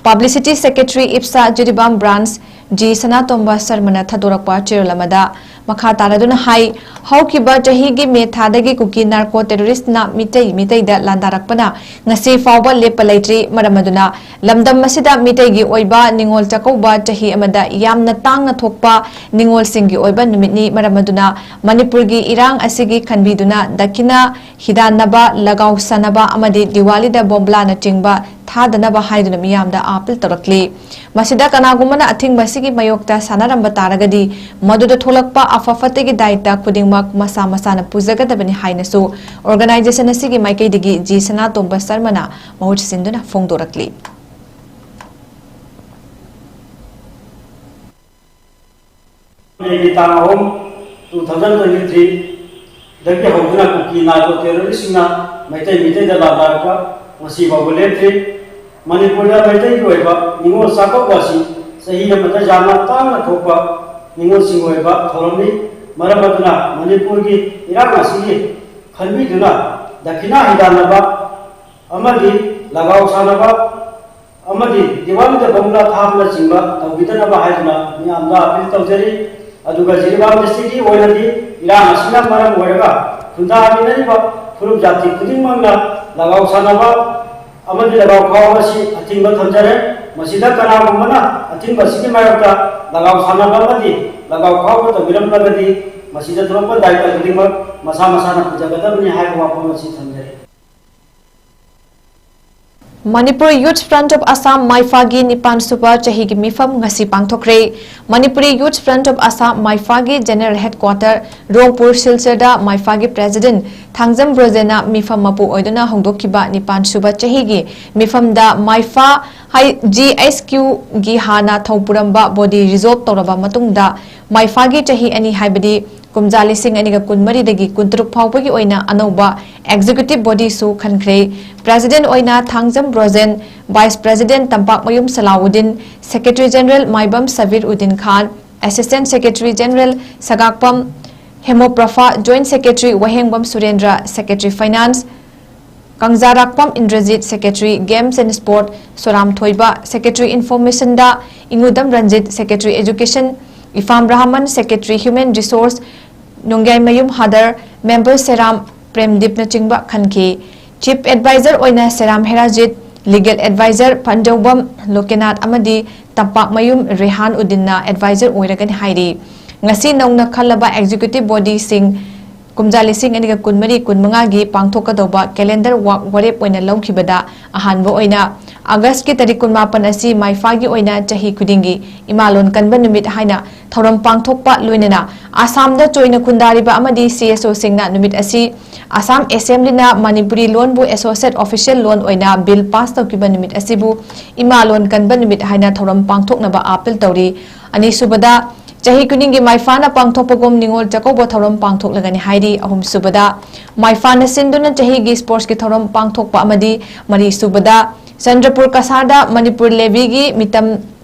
Publicity secretary ꯏꯞꯁꯥ ꯖꯤꯔꯤꯕꯥꯝ branch ꯖꯤ ꯁꯅꯥꯇꯣꯝꯕ ꯁꯔꯃꯅ ꯊꯥꯗꯣꯔꯛꯄ ꯆꯦꯔꯣꯜ ꯑꯃꯗ ꯃꯈꯥ ꯇꯥꯔꯗꯨꯅ ꯍꯥꯏ, ꯍꯧꯈꯤꯕ ꯆꯍꯤꯒꯤ ꯃꯦ ꯊꯥꯗꯒꯤ ꯀꯨꯀꯤ narco terrorist ꯅ ꯃꯤꯇꯩ ꯃꯤꯇꯩꯗ ꯂꯥꯟꯗꯥꯔꯛꯄꯅ ꯉꯁꯤ ꯐꯥꯎꯕ ꯂꯦꯞꯄ ꯂꯩꯇ꯭ꯔꯤ꯫ ꯃꯔꯝ ꯑꯗꯨꯅ ꯂꯝꯗꯝ ꯑꯁꯤꯗ ꯃꯤꯇꯩꯒꯤ ꯑꯣꯏꯕ ꯅꯤꯉꯣꯜ ꯆꯥꯛꯀꯧꯕ ꯆꯍꯤ ꯑꯃꯗ ꯌꯥꯝꯅ ꯇꯥꯡꯅ ꯊꯣꯛꯄ ꯅꯤꯉꯣꯜꯁꯤꯡꯒꯤ ꯑꯣꯏꯕ ꯅꯨꯃꯤꯠꯅꯤ꯫ ꯃꯔꯝ ꯑꯗꯨꯅ ꯃꯅꯤꯄꯨꯔꯒꯤ ꯏꯔꯥꯡ ꯑꯁꯤꯒꯤ ꯈꯟꯕꯤꯗꯨꯅ ꯗꯈꯤꯅꯥ ꯍꯤꯗꯥꯟꯅꯕ, ꯂꯒꯥꯎ ꯁꯥꯟꯅꯕ ꯑꯃꯗꯤ ꯗꯤꯋꯥꯂꯤꯗ ꯕꯣꯝꯕ꯭ꯂꯥꯅꯆꯤꯡꯕ ꯊꯥꯗꯅꯕ ꯍꯥꯏꯗꯨꯅ ꯃꯤꯌꯥꯝꯗ ꯑꯥꯄꯤꯜ ꯇꯧꯔꯛꯂꯤ꯫ ꯃꯁꯤꯗ ꯀꯅꯥꯒꯨꯝꯕꯅ ꯑꯊꯤꯡꯕ ꯑꯁꯤꯒꯤ ꯃꯥꯌꯣꯛꯇ ꯁꯥꯟꯅꯔꯝꯕ ꯇꯥꯔꯒꯗꯤ ꯃꯗꯨꯗ ꯊꯣꯛꯂꯛꯄ ꯑꯐ ꯐꯠꯇꯒꯤ ꯗꯥꯏꯇ ꯈꯨꯗꯤꯡꯃꯛ ꯃꯁꯥ ꯃꯁꯥꯅ ꯄꯨꯖꯒꯗꯕꯅꯤ ꯍꯥꯏꯅꯁꯨ organization ꯑꯁꯤꯒꯤ ꯃꯥꯏꯀꯩꯗꯒꯤ ꯖꯤ ꯁꯅꯥꯇꯣꯝꯕ ꯁꯔꯃꯅ ꯃꯍꯨꯠ ꯁꯤꯟꯗꯨꯅ ꯐꯣꯡꯗꯣꯔꯛꯂꯤ꯫ ꯃꯦꯒꯤ ꯇꯥꯡ ꯑꯍꯨꯝ, two thousand twenty three ꯗꯒꯤ ꯍꯧꯗꯨꯅ ꯀꯨꯀꯤ narco terrorist ꯁꯤꯡꯅ ꯃꯩꯇꯩ ꯃꯤꯇꯩꯗ ꯂꯥꯟꯗꯥꯔꯛꯄ ꯉꯁꯤ ꯐꯥꯎꯕ ꯂꯦꯞꯇ꯭ꯔꯤ꯫ ꯃꯅꯤꯄꯨꯔꯗ ꯃꯩꯇꯩꯒꯤ ꯑꯣꯏꯕ ꯅꯤꯉꯣꯜ ꯆꯥꯛꯀꯧꯕ ꯑꯁꯤ ꯆꯍꯤ ꯑꯃꯗ ꯌꯥꯝꯅ ꯇꯥꯡꯅ ꯊꯣꯛꯄ ꯅꯤꯉꯣꯜꯁꯤꯡꯒꯤ ꯑꯣꯏꯕ ꯊꯧꯔꯝꯅꯤ꯫ ꯃꯔꯝ ꯑꯗꯨꯅ ꯃꯅꯤꯄꯨꯔꯒꯤ ꯏꯔꯥꯡ ꯑꯁꯤꯒꯤ ꯈꯟꯕꯤꯗꯨꯅ ꯗꯈꯤꯅꯥ ꯍꯤꯗꯥꯟꯅꯕ ꯑꯃꯗꯤ ꯂꯒꯥꯎ ꯁꯥꯟꯅꯕ ꯑꯃꯗꯤ ꯗꯤꯋꯥꯂꯤꯗ ꯕꯣꯝꯕ꯭ꯂꯥ ꯊꯥꯕꯅꯆꯤꯡꯕ ꯇꯧꯕꯤꯗꯅꯕ ꯍꯥꯏꯗꯨꯅ ꯃꯤꯌꯥꯝꯗ ꯑꯥꯄꯤꯜ ꯇꯧꯖꯔꯤ꯫ ꯑꯗꯨꯒ ꯖꯤꯔꯤꯕꯥꯝ district ꯀꯤ ꯑꯣꯏꯅꯗꯤ ꯏꯔꯥꯡ ꯑꯁꯤꯅ ꯃꯔꯝ ꯑꯣꯏꯔꯒ ꯈꯨꯟꯗꯥꯃꯤꯟꯅꯔꯤꯕ ꯐꯨꯔꯨꯞ ꯖꯥꯇꯤ ꯈꯨꯗꯤꯡꯃꯛꯅ ꯂꯒꯥꯎ ꯁꯥꯟꯅꯕ ꯑꯃꯗꯤ ꯂꯒꯥꯎ ꯈꯥꯎꯕ ꯑꯁꯤ ꯑꯊꯤꯡꯕ ꯊꯝꯖꯔꯦ꯫ ꯃꯁꯤꯗ ꯀꯅꯥꯒꯨꯝꯕꯅ ꯑꯊꯤꯡꯕ ꯑꯁꯤꯒꯤ ꯃꯥꯌꯣꯛꯇ ꯂꯒꯥꯎ ꯁꯥꯟꯅꯕ ꯑꯃꯗꯤ ꯂꯒꯥꯎ ꯈꯥꯎꯕ ꯇꯧꯕꯤꯔꯝꯂꯒꯗꯤ ꯃꯁꯤꯗ ꯊꯣꯛꯂꯛꯄ ꯗꯥꯏꯇ ꯈꯨꯗꯤꯡꯃꯛ ꯃꯁꯥ ꯃꯁꯥꯅ ꯄꯨꯖꯒꯗꯕꯅꯤ ꯍꯥꯏꯕ ꯋꯥꯐꯝ ꯑꯁꯤ ꯊꯝꯖꯔꯤ꯫ Manipur Youth Front of Assam ꯃꯥꯏꯐꯥꯒꯤ ꯅꯤꯄꯥꯟ ꯁꯨꯕ ꯆꯍꯤꯒꯤ ꯃꯤꯐꯝ ꯉꯁꯤ ꯄꯥꯡꯊꯣꯛꯈ꯭ꯔꯦ꯫ Manipuri Youth Front of Assam ꯃꯥꯏꯐꯥꯒꯤ General Headquarter ꯔꯣꯡꯄꯨꯔ ꯁꯤꯜꯆꯔꯗ ꯃꯥꯏꯐꯥꯒꯤ President Thangjam ꯕ꯭ꯔꯣꯖꯦꯟꯅ ꯃꯤꯐꯝ ꯃꯄꯨ ꯑꯣꯏꯗꯨꯅ ꯍꯧꯗꯣꯛꯈꯤꯕ ꯅꯤꯄꯥꯟ ꯁꯨꯕ ꯆꯍꯤꯒꯤ ꯃꯤꯐꯝꯗ ꯃꯥꯏꯐꯥ ꯍꯥꯏ-, G H Q ꯒꯤ ꯍꯥꯟꯅ ꯊꯧꯄꯨꯔꯝꯕ body dissolve ꯇꯧꯔꯕ ꯃꯇꯨꯡꯗ ꯃꯥꯏꯐꯥꯒꯤ ꯆꯍꯤ ꯑꯅꯤ ꯍꯥꯏꯕꯗꯤ ꯀꯨꯝꯖꯥ ꯂꯤꯁꯤꯡ ꯑꯅꯤꯒ ꯀꯨꯟꯃꯔꯤꯗꯒꯤ ꯀꯨꯟꯇꯔꯨꯛ ꯐꯥꯎꯕꯒꯤ ꯑꯣꯏꯅ ꯑꯅꯧꯕ Executive Body ꯁꯨ ꯈꯟꯈ꯭ꯔꯦ꯫ President ꯑꯣꯏꯅ Thangjam Brojen, Vice President ꯇꯝꯄꯥꯛꯃꯌꯨꯝ ꯁꯂꯥꯎꯗꯤꯟ, Secretary General Maibam Sabir Uddin Khan, Assistant Secretary General ꯁꯒꯥꯛꯄꯝ ꯍꯦꯃꯣꯄ꯭ꯔꯐꯥ, Joint Secretary Wahengbam ꯁꯨꯔꯦꯟꯗ꯭ꯔ, Secretary Finance ꯀꯪꯖꯥꯔꯥꯛꯄꯝ Indrajit, Secretary Games and Sport ꯁꯣꯔꯥꯝ ꯊꯣꯏꯕ, Secretary Information ꯗ ꯏꯉꯨꯗꯝ Ranjit, Secretary Education ꯏꯐꯥꯝ Rahman, Secretary Human Resource ꯅꯣꯡꯌꯥꯏꯃꯌꯨꯝ ꯍꯥꯗꯔ, Member ꯁꯦꯔꯥꯝ ꯄ꯭ꯔꯦꯝꯗꯤꯞꯅꯆꯤꯡꯕ ꯈꯟꯈꯤ꯫ Chief Advisor ꯑꯣꯏꯅ ꯁꯦꯔꯥꯝ ꯍꯦꯔꯥꯖꯤꯠ, Legal Advisor ꯐꯟꯖꯧꯕꯝ ꯂꯣꯀꯦꯅꯥꯊ ꯑꯃꯗꯤ ꯇꯝꯄꯥꯛꯃꯌꯨꯝ ꯔꯦꯍꯥꯟ ꯎꯗꯤꯟꯅ Advisor ꯑꯣꯏꯔꯒꯅꯤ ꯍꯥꯏꯔꯤ꯫ ꯉꯁꯤ ꯅꯧꯅ ꯈꯜꯂꯕ Executive Body ꯁꯤꯡ ꯀꯨꯝꯖꯥ ꯂꯤꯁꯤꯡ ꯑꯅꯤꯒ ꯀꯨꯟꯃꯔꯤ ꯀꯨꯟꯃꯉꯥꯒꯤ ꯄꯥꯡꯊꯣꯛꯀꯗꯧꯕ calendar ꯋꯥꯛ ꯋꯥꯔꯦꯞ ꯑꯣꯏꯅ ꯂꯧꯈꯤꯕꯗ ꯑꯍꯥꯟꯕ ꯑꯣꯏꯅ ꯑꯥꯒꯁꯀꯤ ꯇꯥꯔꯤꯛ ꯀꯨꯟꯃꯥꯄꯟ ꯑꯁꯤ ꯃꯥꯏꯐꯥꯒꯤ ꯑꯣꯏꯅ ꯆꯍꯤ ꯈꯨꯗꯤꯡꯒꯤ ꯏꯃꯥꯂꯣꯟ ꯀꯟꯕ ꯅꯨꯃꯤꯠ ꯍꯥꯏꯅ ꯊꯧꯔꯝ ꯄꯥꯡꯊꯣꯛꯄ ꯂꯣꯏꯅꯅ ꯑꯁꯥꯝꯗ ꯆꯣꯏꯅ ꯈꯨꯟꯗꯥꯔꯤꯕ ꯑꯃꯗꯤ C S O ꯁꯤꯡꯅ ꯅꯨꯃꯤꯠ ꯑꯁꯤ ꯑꯁꯥꯝ Assembly ꯅ ꯃꯅꯤꯄꯨꯔꯤ ꯂꯣꯟꯕꯨ associate official ꯂꯣꯟ ꯑꯣꯏꯅ bill pass ꯇꯧꯈꯤꯕ ꯅꯨꯃꯤꯠ ꯑꯁꯤꯕꯨ ꯏꯃꯥꯂꯣꯟ ꯀꯟꯕ ꯅꯨꯃꯤꯠ ꯍꯥꯏꯅ ꯊꯧꯔꯝ ꯄꯥꯡꯊꯣꯛꯅꯕ appeal ꯇꯧꯔꯤ꯫ ꯑꯅꯤꯁꯨꯕꯗ, ꯆꯍꯤ ꯈꯨꯗꯤꯡꯒꯤ ꯃꯥꯏꯐꯥꯅ ꯄꯥꯡꯊꯣꯛꯄꯒꯨꯝ ꯅꯤꯉꯣꯜ ꯆꯥꯛꯀꯧꯕ ꯊꯧꯔꯝ ꯄꯥꯡꯊꯣꯛꯂꯒꯅꯤ ꯍꯥꯏꯔꯤ꯫ ꯑꯍꯨꯝꯁꯨꯕꯗ, ꯃꯥꯏꯐꯥꯅ ꯁꯤꯟꯗꯨꯅ ꯆꯍꯤꯒꯤ sports ꯀꯤ ꯊꯧꯔꯝ ꯄꯥꯡꯊꯣꯛꯄ ꯑꯃꯗꯤ ꯃꯔꯤꯁꯨꯕꯗ, ꯆꯟꯗ꯭ꯔꯄꯨꯔ ꯀꯁꯥꯔꯗ ꯃꯅꯤꯄꯨꯔ levy ꯒꯤ ꯃꯤꯇꯝ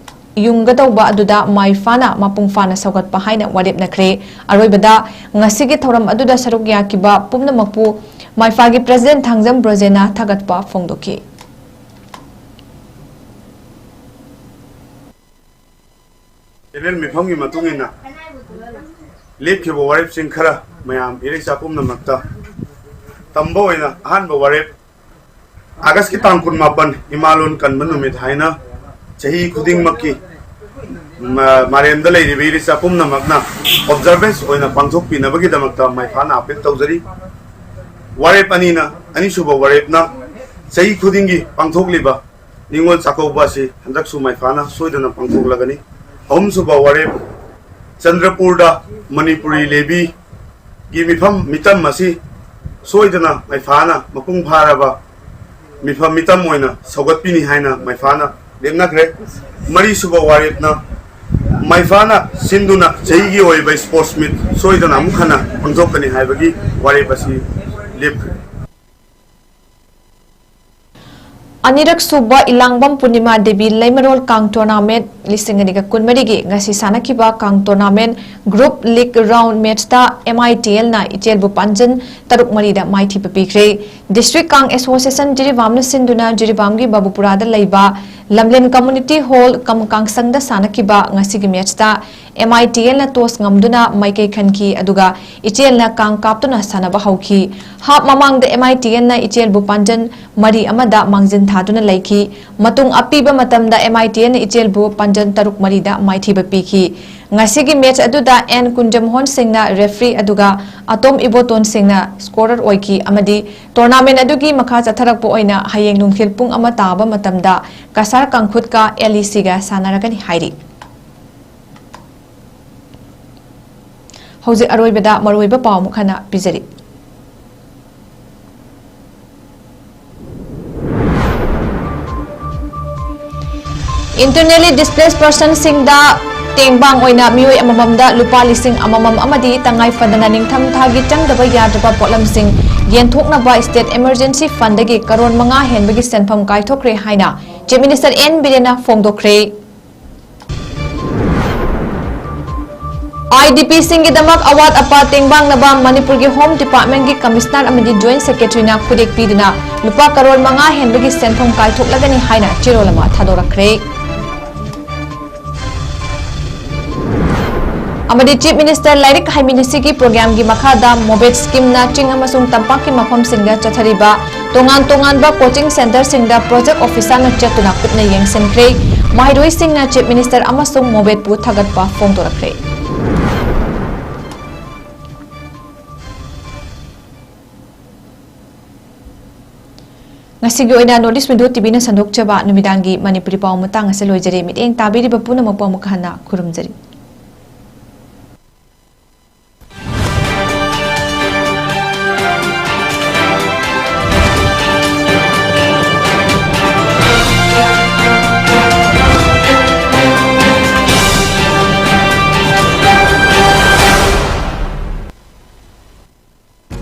ꯌꯨꯡꯒꯗꯧꯕ ꯑꯗꯨꯗ ꯃꯥꯏꯐꯥꯅ ꯃꯄꯨꯡ ꯐꯥꯅ ꯁꯧꯒꯠꯄ ꯍꯥꯏꯅ ꯋꯥꯔꯦꯞꯅꯈ꯭ꯔꯦ꯫ ꯑꯔꯣꯏꯕꯗ, ꯉꯁꯤꯒꯤ ꯊꯧꯔꯝ ꯑꯗꯨꯗ ꯁꯔꯨꯛ ꯌꯥꯈꯤꯕ ꯄꯨꯝꯅꯃꯛꯄꯨ ꯃꯥꯏꯐꯥꯒꯤ President ꯊꯥꯡꯖꯝ ꯕ꯭ꯔꯣꯖꯦꯟꯅ ꯊꯥꯒꯠꯄ ꯐꯣꯡꯗꯣꯛꯈꯤ꯫ General ꯃꯤꯐꯝꯒꯤ ꯃꯇꯨꯡ ꯏꯟꯅ ꯂꯦꯞꯈꯤꯕ ꯋꯥꯔꯦꯞꯁꯤꯡ ꯈꯔ ꯃꯌꯥꯝ ꯏꯔꯩꯆꯥ ꯄꯨꯝꯅꯃꯛꯇ ꯇꯝꯕ ꯑꯣꯏꯅ ꯑꯍꯥꯟꯕ ꯋꯥꯔꯦꯞ, ꯑꯥꯒꯁꯀꯤ ꯇꯥꯡ ꯀꯨꯟꯃꯥꯄꯟ ꯏꯃꯥꯂꯣꯟ ꯀꯟꯕ ꯅꯨꯃꯤꯠ ꯍꯥꯏꯅ ꯆꯍꯤ ꯈꯨꯗꯤꯡꯃꯛꯀꯤ ꯃ-, ꯃꯥꯂꯦꯝꯗ ꯂꯩꯔꯤꯕ ꯏꯔꯩꯆꯥ ꯄꯨꯝꯅꯃꯛꯅ observance ꯑꯣꯏꯅ ꯄꯥꯡꯊꯣꯛꯄꯤꯅꯕꯒꯤꯗꯃꯛꯇ ꯃꯥꯏꯐꯥꯅ appeal ꯇꯧꯖꯔꯤ꯫ ꯋꯥꯔꯦꯞ ꯑꯅꯤꯅ, ꯑꯅꯤꯁꯨꯕ ꯋꯥꯔꯦꯞꯅ ꯆꯍꯤ ꯈꯨꯗꯤꯡꯒꯤ ꯄꯥꯡꯊꯣꯛꯂꯤꯕ ꯅꯤꯉꯣꯜ ꯆꯥꯛꯀꯧꯕ ꯑꯁꯤ ꯍꯟꯗꯛꯁꯨ ꯃꯥꯏ ꯄꯥꯛꯅ ꯁꯣꯏꯗꯅ ꯄꯥꯡꯊꯣꯛꯂꯒꯅꯤ꯫ ꯑꯍꯨꯝꯁꯨꯕ ꯋꯥꯔꯦꯞ, ꯆꯟꯗ꯭ꯔꯄꯨꯔꯗ ꯃꯅꯤꯄꯨꯔꯤ ꯂꯦꯕꯤꯒꯤ ꯃꯤꯐꯝ ꯃꯤꯇꯝ ꯑꯁꯤ ꯁꯣꯏꯗꯅ ꯃꯥꯏ ꯄꯥꯛꯅ ꯃꯄꯨꯡ ꯐꯥꯔꯕ ꯃꯤꯐꯝ ꯃꯤꯇꯝ ꯑꯣꯏꯅ ꯁꯧꯒꯠꯄꯤꯅꯤ ꯍꯥꯏꯅ ꯃꯥꯏ ꯄꯥꯛꯅ ꯂꯦꯞꯅꯈ꯭ꯔꯦ꯫ ꯃꯔꯤꯁꯨꯕ ꯋꯥꯔꯦꯞꯅ ꯃꯥꯏ ꯄꯥꯛꯅ ꯁꯤꯟꯗꯨꯅ ꯆꯍꯤꯒꯤ ꯑꯣꯏꯕ sports meet ꯁꯣꯏꯗꯅ ꯑꯃꯨꯛ ꯍꯟꯅ ꯄꯥꯡꯊꯣꯛꯀꯅꯤ ꯍꯥꯏꯕꯒꯤ ꯋꯥꯔꯦꯞ ꯑꯁꯤ ꯂꯦꯞꯈ꯭ꯔꯦ꯫ ꯑꯅꯤꯔꯛ ꯁꯨꯕ ꯏꯂꯥꯡꯕꯝ ꯄꯨꯔꯅꯤꯃꯥ ꯗꯦꯕꯤ ꯂꯩꯃꯔꯣꯜ ꯀꯥꯡ tournament ꯂꯤꯁꯤꯡ ꯑꯅꯤꯒ ꯀꯨꯟꯃꯔꯤꯒꯤ ꯉꯁꯤ ꯁꯥꯟꯅꯈꯤꯕ ꯀꯥꯡ tournament group league round matchꯇ MITLꯅ ꯏꯆꯦꯜꯕꯨ ꯄꯥꯟꯖꯟ ꯇꯔꯨꯛ ꯃꯔꯤꯗ ꯃꯥꯏꯊꯤꯕ ꯄꯤꯈ꯭ꯔꯦ꯫ District ꯀꯥꯡ Association ꯖꯤꯔꯤꯕꯥꯝꯅ ꯁꯤꯟꯗꯨꯅ ꯖꯤꯔꯤꯕꯥꯝꯒꯤ ꯕꯥꯕꯨꯄꯨꯔꯥꯗ ꯂꯩꯕ ꯂꯝꯂꯦꯟ Community Hall ꯀꯝ ꯀꯥꯡꯁꯪꯗ ꯁꯥꯟꯅꯈꯤꯕ ꯉꯁꯤꯒꯤ matchꯇ MITLꯅ toss ꯉꯝꯗꯨꯅ ꯃꯥꯏꯀꯩ ꯈꯟꯈꯤ, ꯑꯗꯨꯒ ꯏꯆꯦꯜꯅ ꯀꯥꯡ ꯀꯥꯞꯇꯨꯅ ꯁꯥꯟꯅꯕ ꯍꯧꯈꯤ꯫ Half ꯃꯃꯥꯡꯗ MITLꯅ ꯏꯆꯦꯜꯕꯨ ꯄꯥꯟꯖꯟ ꯃꯔꯤ ꯑꯃꯗ ꯃꯥꯡꯖꯤꯟ ꯊꯥꯗꯨꯅ ꯂꯩꯈꯤ꯫ ꯃꯇꯨꯡ ꯑꯄꯤꯕ ꯃꯇꯝꯗ MITLꯅ ꯏꯆꯦꯜꯕꯨ ꯄꯥꯟꯖꯟ ꯇꯔꯨꯛ ꯃꯔꯤꯗ ꯃꯥꯏꯊꯤꯕ ꯄꯤꯈꯤ꯫ ꯉꯁꯤꯒꯤ match ꯑꯗꯨꯗ N ꯀꯨꯟꯖꯃꯣꯍꯟ ꯁꯤꯡꯅ referee ꯑꯗꯨꯒ ꯑꯇꯣꯝ ꯏꯕꯣꯇꯣꯟ ꯁꯤꯡꯅ scorer ꯑꯣꯏꯈꯤ ꯑꯃꯗꯤ tournament ꯑꯗꯨꯒꯤ ꯃꯈꯥ ꯆꯠꯊꯔꯛꯄ ꯑꯣꯏꯅ ꯍꯌꯦꯡ ꯅꯨꯡꯊꯤꯜ ꯄꯨꯡ ꯑꯃ ꯇꯥꯕ ꯃꯇꯝꯗ ꯀꯁꯥꯔ ꯀꯥꯡꯈꯨꯠꯀ LECꯒ ꯁꯥꯟꯅꯔꯒꯅꯤ ꯍꯥꯏꯔꯤ꯫ ꯍꯧꯖꯤꯛ ꯑꯔꯣꯏꯕꯗ ꯃꯔꯨꯑꯣꯏꯕ ꯄꯥꯎ ꯑꯃꯨꯛ ꯍꯟꯅ ꯄꯤꯖꯔꯤ꯫ Internally displaced personꯁꯤꯡꯗ ꯇꯦꯡꯕꯥꯡ ꯑꯣꯏꯅ ꯃꯤꯑꯣꯏ ꯑꯃꯃꯝꯗ ꯂꯨꯄꯥ ꯂꯤꯁꯤꯡ ꯑꯃꯃꯝ ꯑꯃꯗꯤ ꯇꯉꯥꯏ ꯐꯗꯅ ꯅꯤꯡꯊꯝ ꯊꯥꯒꯤ ꯆꯪꯗꯕ ꯌꯥꯗ꯭ꯔꯕ ꯄꯣꯠꯂꯝꯁꯤꯡ ꯌꯦꯟꯊꯣꯛꯅꯕ State Emergency Fundꯗꯒꯤ ꯀꯔꯣꯔ ꯃꯉꯥ ꯍꯦꯟꯕꯒꯤ ꯁꯦꯟꯐꯝ ꯀꯥꯏꯊꯣꯛꯈ꯭ꯔꯦ ꯍꯥꯏꯅ Chief Minister N ꯕꯤꯔꯦꯟꯅ ꯐꯣꯡꯗꯣꯛꯈ꯭ꯔꯦ꯫ IDPꯁꯤꯡꯒꯤꯗꯃꯛ ꯑꯋꯥꯠ ꯑꯄꯥ ꯇꯦꯡꯕꯥꯡꯅꯕ ꯃꯅꯤꯄꯨꯔꯒꯤ Home Departmentꯀꯤ Commissioner ꯑꯃꯗꯤ Joint Secretaryꯅ ꯈꯨꯗꯦꯛ ꯄꯤꯗꯨꯅ ꯂꯨꯄꯥ ꯀꯔꯣꯔ ꯃꯉꯥ ꯍꯦꯟꯕꯒꯤ ꯁꯦꯟꯐꯝ ꯀꯥꯏꯊꯣꯛꯂꯒꯅꯤ ꯍꯥꯏꯅ ꯆꯦꯔꯣꯜ ꯑꯃ ꯊꯥꯗꯣꯔꯛꯈ꯭ꯔꯦ꯫ ꯑꯃꯗꯤ Chief Minister ꯂꯥꯏꯔꯤꯛ ꯍꯩꯃꯤꯟꯅꯁꯤꯒꯤ programꯒꯤ ꯃꯈꯥꯗ MOBET schemeꯅ ꯆꯤꯡ ꯑꯃꯁꯨꯡ ꯇꯝꯄꯥꯛꯀꯤ ꯃꯐꯝꯁꯤꯡꯗ ꯆꯠꯊꯔꯤꯕ ꯇꯣꯉꯥꯟ ꯇꯣꯉꯥꯟꯕ coaching centreꯁꯤꯡꯗ project officerꯅ ꯆꯠꯇꯨꯅ ꯀꯨꯞꯅ ꯌꯦꯡꯁꯤꯟꯈ꯭ꯔꯦ꯫ ꯃꯍꯩꯔꯣꯏꯁꯤꯡꯅ Chief Minister ꯑꯃꯁꯨꯡ MOBETꯄꯨ ꯊꯥꯒꯠꯄ ꯐꯣꯡꯗꯣꯔꯛꯈ꯭ꯔꯦ꯫ ꯉꯁꯤꯒꯤ ꯑꯣꯏꯅ North East Window ꯇꯤꯚꯤꯅ ꯁꯟꯗꯣꯛꯆꯕ ꯅꯨꯃꯤꯗꯥꯡꯒꯤ ꯃꯅꯤꯄꯨꯔꯤ ꯄꯥꯎ ꯃꯇꯥꯡ ꯑꯁꯤ ꯂꯣꯏꯖꯔꯦ꯫ ꯃꯤꯠꯌꯦꯡ ꯇꯥꯕꯤꯔꯤꯕ ꯄꯨꯝꯅꯃꯛꯄꯨ ꯑꯃꯨꯛ ꯍꯟꯅ ꯈꯨꯔꯨꯝꯖꯔꯤ꯫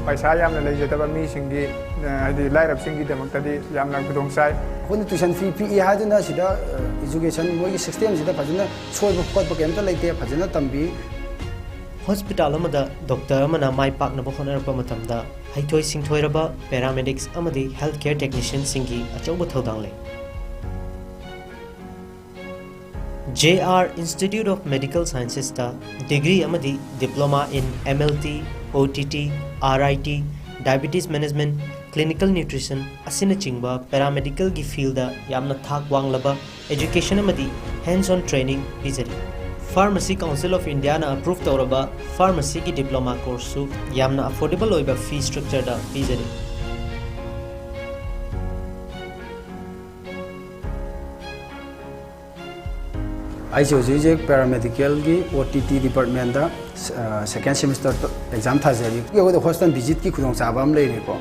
ꯄꯩꯁꯥ ꯌꯥꯝꯅ ꯂꯩꯖꯗꯕ ꯃꯤꯁꯤꯡꯒꯤ, ꯑ, ꯍꯥꯏꯗꯤ ꯂꯥꯏꯔꯕꯁꯤꯡꯒꯤꯗꯃꯛꯇꯗꯤ ꯌꯥꯝꯅ ꯈꯨꯗꯣꯡ ꯆꯥꯏ꯫ ꯑꯩꯈꯣꯏꯅ tuition fee ꯄꯤꯛꯏ ꯍꯥꯏꯗꯨꯅ ꯁꯤꯗ, ꯑ, education ꯃꯣꯏꯒꯤ system ꯁꯤꯗ ꯐꯖꯅ ꯁꯣꯏꯕ ꯈꯣꯠꯄ ꯀꯩꯝꯇ ꯂꯩꯇꯦ, ꯐꯖꯅ ꯇꯝꯕꯤ꯫ ꯍꯣꯁꯄꯤꯇꯥꯜ ꯑꯃꯗ ꯗꯣꯛꯇꯔ ꯑꯃꯅ ꯃꯥꯏ ꯄꯥꯛꯅꯕ ꯍꯣꯠꯅꯔꯛꯄ ꯃꯇꯝꯗ ꯍꯩꯊꯣꯏ ꯁꯤꯡꯊꯣꯏꯔꯕ paramedics ꯑꯃꯗꯤ health care technicianꯁꯤꯡꯒꯤ ꯑꯆꯧꯕ ꯊꯧꯗꯥꯡ ꯂꯩ꯫ J R Institute of Medical Scienceꯁꯇ degree ꯑꯃꯗꯤ diploma in M L T, O T T, R I T, diabetes management, clinical nutrition ꯑꯁꯤꯅꯆꯤꯡꯕ paramedicalꯒꯤ fieldꯗ ꯌꯥꯝꯅ ꯊꯥꯛ ꯋꯥꯡꯂꯕ education ꯑꯃꯗꯤ hands-on training ꯄꯤꯖꯔꯤ꯫ Pharmacy Council of Indiaꯅ approve ꯇꯧꯔꯕ pharmacyꯒꯤ diploma courseꯁꯨ ꯌꯥꯝꯅ affordable ꯑꯣꯏꯕ fee structureꯗ ꯄꯤꯖꯔꯤ꯫ ꯑꯩꯁꯦ ꯍꯧꯖꯤꯛ ꯍꯧꯖꯤꯛ paramedicalꯒꯤ O T T departmentꯇ, ꯑ, second semester exam ꯊꯥꯖꯔꯤ꯫ ꯑꯩꯈꯣꯏꯗ hospital visitꯀꯤ ꯈꯨꯗꯣꯡꯆꯥꯕ ꯑꯃ ꯂꯩꯔꯦꯀꯣ꯫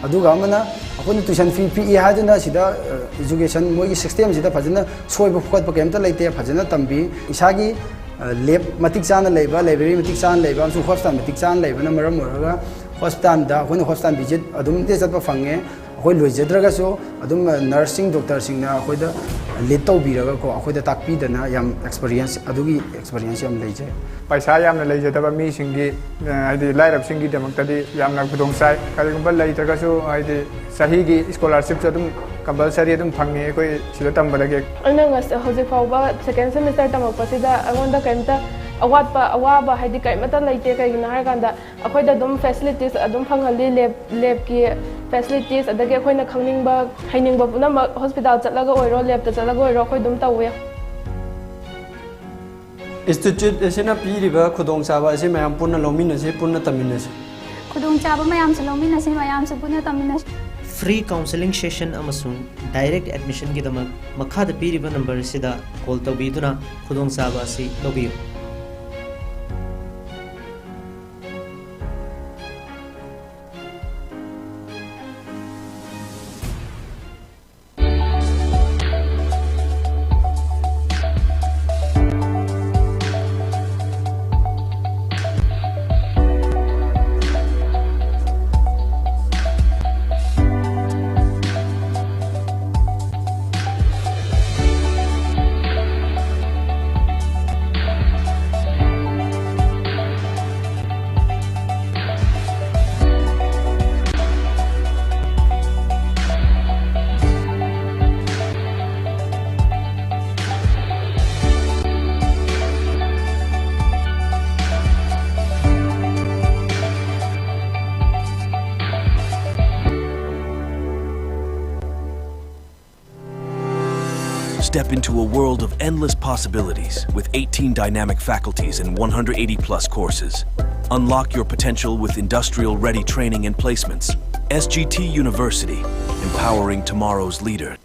ꯑꯗꯨꯒ ꯑꯃꯅ ꯑꯩꯈꯣꯏꯅ tuition fee ꯄꯤꯛꯏ ꯍꯥꯏꯗꯨꯅ ꯁꯤꯗ, ꯑ, education ꯃꯣꯏꯒꯤ systemꯁꯤꯗ ꯐꯖꯅ ꯁꯣꯏꯕ ꯈꯣꯠꯄ ꯀꯩꯝꯇ ꯂꯩꯇꯦ, ꯐꯖꯅ ꯇꯝꯕꯤ꯫ ꯏꯁꯥꯒꯤ, ꯑ, lab ꯃꯇꯤꯛ ꯆꯥꯅ ꯂꯩꯕ, library ꯃꯇꯤꯛ ꯆꯥꯅ ꯂꯩꯕ ꯑꯃꯁꯨꯡ hospital ꯃꯇꯤꯛ ꯆꯥꯅ ꯂꯩꯕꯅ ꯃꯔꯝ ꯑꯣꯏꯔꯒ hospitalꯗ ꯑꯩꯈꯣꯏꯅ hospital visit ꯑꯗꯨꯝ ꯆꯠꯄ ꯐꯪꯉꯦ꯫ ꯑꯩꯈꯣꯏ ꯂꯣꯏꯖꯗ꯭ꯔꯒꯁꯨ ꯑꯗꯨꯝ nursing doctorꯁꯤꯡꯅ ꯑꯩꯈꯣꯏꯗ lead ꯇꯧꯕꯤꯔꯒꯀꯣ, ꯑꯩꯈꯣꯏꯗ ꯇꯥꯛꯄꯤꯗꯅ ꯌꯥꯝ experience, ꯑꯗꯨꯒꯤ experience ꯌꯥꯝ ꯂꯩꯖꯩ꯫ ꯄꯩꯁꯥ ꯌꯥꯝꯅ ꯂꯩꯖꯗꯕ ꯃꯤꯁꯤꯡꯒꯤ, ꯑ, ꯍꯥꯏꯗꯤ ꯂꯥꯏꯔꯕꯁꯤꯡꯒꯤꯗꯃꯛꯇꯗꯤ ꯌꯥꯝꯅ ꯈꯨꯗꯣꯡ ꯆꯥꯏ꯫ ꯀꯔꯤꯒꯨꯝꯕ ꯂꯩꯇ꯭ꯔꯒꯁꯨ ꯍꯥꯏꯗꯤ ꯆꯍꯤꯒꯤ scholarshipꯁꯨ ꯑꯗꯨꯝ compulsory ꯑꯗꯨꯝ ꯐꯪꯉꯦ ꯑꯩꯈꯣꯏ ꯁꯤꯗ ꯇꯝꯕꯗꯒꯤ꯫ ꯑꯩꯅ ꯉꯁ-, ꯍꯧꯖꯤꯛ ꯐꯥꯎꯕ second semester ꯇꯝꯃꯛꯄꯁꯤꯗ ꯑꯩꯉꯣꯟꯗ ꯀꯔꯤꯝꯇ ꯑꯋꯥꯠꯄ, ꯑꯋꯥꯕ ꯍꯥꯏꯗꯤ ꯀꯔꯤꯃꯠꯇ ꯂꯩꯇꯦ꯫ ꯀꯩꯒꯤꯅꯣ ꯍꯥꯏꯔꯀꯥꯟꯗ ꯑꯩꯈꯣꯏꯗ ꯑꯗꯨꯝ facilities ꯑꯗꯨꯝ ꯐꯪꯍꯜꯂꯤ, lab, labꯀꯤ facilities, ꯑꯗꯒꯤ ꯑꯩꯈꯣꯏꯅ ꯈꯪꯅꯤꯡꯕ, ꯍꯩꯅꯤꯡꯕ ꯄꯨꯝꯅꯃꯛ hospital ꯆꯠꯂꯒ ꯑꯣꯏꯔꯣ, labꯇ ꯆꯠꯂꯒ ꯑꯣꯏꯔꯣ, ꯑꯩꯈꯣꯏ ꯑꯗꯨꯝ ꯇꯧꯋꯦ꯫ Institute ꯑꯁꯤꯅ ꯄꯤꯔꯤꯕ ꯈꯨꯗꯣꯡꯆꯥꯕ ꯑꯁꯤ ꯃꯌꯥꯝ ꯄꯨꯟꯅ ꯂꯧꯃꯤꯟꯅꯁꯤ, ꯄꯨꯟꯅ ꯇꯝꯃꯤꯟꯅꯁꯤ꯫ ꯈꯨꯗꯣꯡꯆꯥꯕ ꯃꯌꯥꯝꯁꯨ ꯂꯧꯃꯤꯟꯅꯁꯤ, ꯃꯌꯥꯝꯁꯨ ꯄꯨꯟꯅ ꯇꯝꯃꯤꯟꯅꯁꯤ꯫ Free counseling session ꯑꯃꯁꯨꯡ direct admissionꯒꯤꯗꯃꯛ ꯃꯈꯥꯗ ꯄꯤꯔꯤꯕ number ꯑꯁꯤꯗ call ꯇꯧꯕꯤꯗꯨꯅ ꯈꯨꯗꯣꯡꯆꯥꯕ ꯑꯁꯤ ꯂꯧꯕꯤꯌꯨ꯫ Step into a world of endless possibilities with eighteen dynamic faculties and one hundred eighty plus courses. Unlock your potential with industrial ready training and placements. S G T University, empowering tomorrow's leader.